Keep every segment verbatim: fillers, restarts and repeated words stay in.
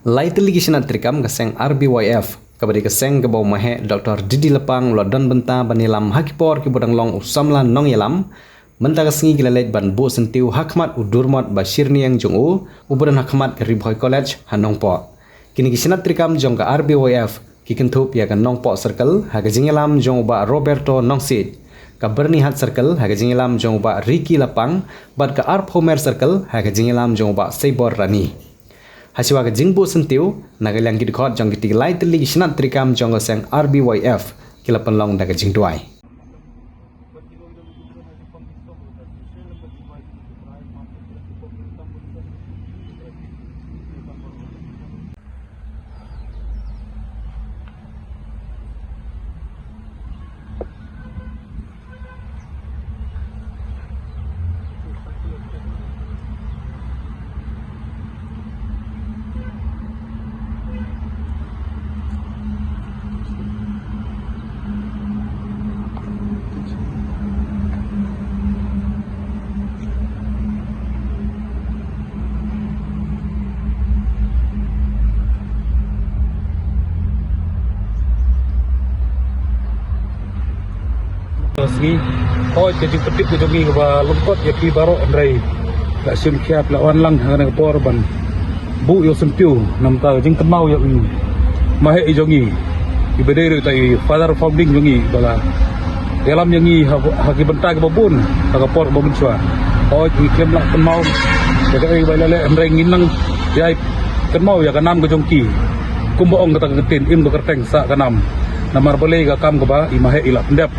Lai tylli ki shnat treikam ka seng R B Y F, kaba dei ka seng kaba u maheh Doctor D D Lapang u la don bynta ban ïalam ha ki por kiba dang long u samla nongïalam, mynta ka sngi ki la leit ban buh syntiew ha khmat u Durmot Bashirniang jong u, uba don ha khmat ka Ri Bhoi College ha Nongpoh. Kine ki shnat treikam jong ka R B Y F ki kynthup ïa ka Nongpoh Circle ha ka jingïalam jong u Bah Roberto Nongsiej, ka Byrnihat Circle ha ka jingïalam jong u Bah Ricky Lapang, bad ka Arphomer Circle ha ka jingïalam jong u Bah Seibor Rani. Hashuwa ka jingbuh syntiew, na ka liang ki dkhot jong kitei ki lai tylli ki shnat treikam jong ka seng R B Y F ki la pynlong da ka jingduwai. Sngi, hooid ka jingpyntip ka jong ngi kaba lyngkot ïa phi baroh, hynrei la shim khia la wan lang ha kane ka por ban buh ïa u syntiew namar ka jingkynmaw ïa u maheh jong ngi, iba dei ruh uta i father founding jong ngi, ba la ïalam ïa ngi ha, ha ki bynta kiba bun ha ka por ba mynshuwa. Hooid ngi khlem lah kynmaw ïa kaei ba la leh, hynrei ngin nang ïai kynmaw ïa ka nam ka jong ki. Kumba ong kata ka ktien, im ka kyrteng sah ka nam. Namar balei ka kam kaba i maheh i la pyndep.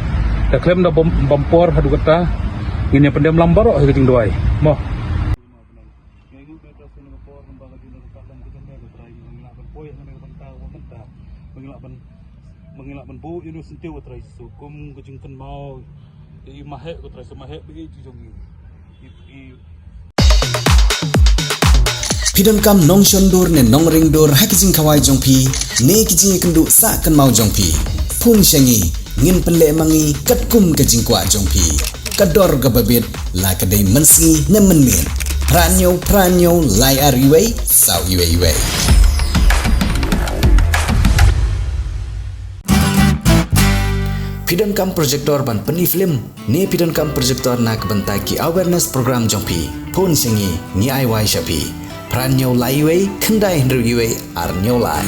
Te khlem da bym, bym por haduh katta, ngin ïa pyndem lang baroh ha ka jingduwai. Mo. Ba ngi lah ban buh ïa u syntiew, ko Trai Jisu, kum ka jingkynmaw ïa i maheh, ko Trai Jisu, maheh ba ïeit jong ngi. I, i Phi donkam nongshon dur ne nongring dur ha ki jingkhawai jong phi ne ki jingïakynduh sah kynmaw jong phi? Phone sha ngi, ngin pynleh ma ngi katkum ka jingkwah jong phi. Ka dor kaba bit, la ka dei mynsngi ne mynmiet. Phra hynñiew, phra hynñiew, lai ar uwei, saw uwei uwei. Phi donkam projector ban pyni film ne phi donkam projector na ka bynta ki awareness program jong phi? Phone sha ngi, ngi ai wai sha phi. Phra hynñiew lai uwei, khyndai hynriew uwei, ar hynñiew lai.